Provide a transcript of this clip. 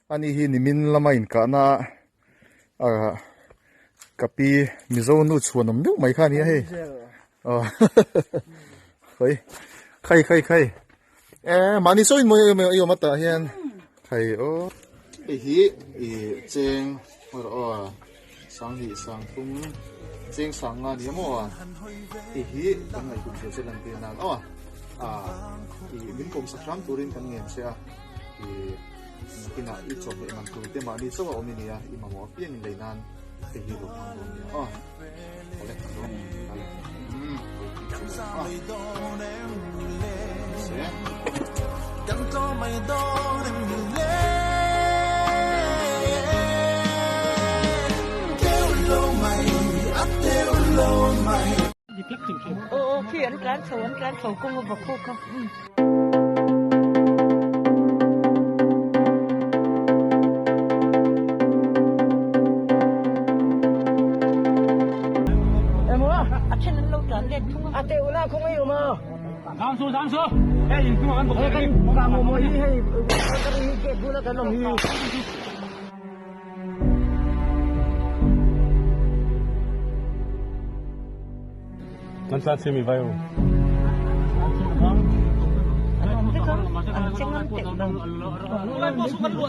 Ani hi nimin lama inkahna ah ka pi Mizo nu chhuanawm deuh mai kha a ni a hei. Aw Khai khai khai khai e mahni sawi mawi em i awm atah hian khai aw. Hei hi ih cheng aw sanghnih sangthum cheng sang nga a ni a maw hei hi kan ngaihtuah zia che lan tir nan aw ah ih min kawm sak hram turin kan ngen che a ih nakinah i chawhmeh man tur te mahni chauh a awm i nia i mamawh apiang in lei nan hei hi lo hmang dawn nia aw awle awle umm Aw khi an tlan chho an tlan chho kawng a va khawk a. A then an lo tlan let thung a. A teuh na khawngaih awm a. Zang su zang su. Hei in hnungah kan bawk Hei kan kang awm hi hei kan hi gate bula kan awm hi. Kan tlan chhe mi vai u. An awm vek a, an che ngam teuh lo.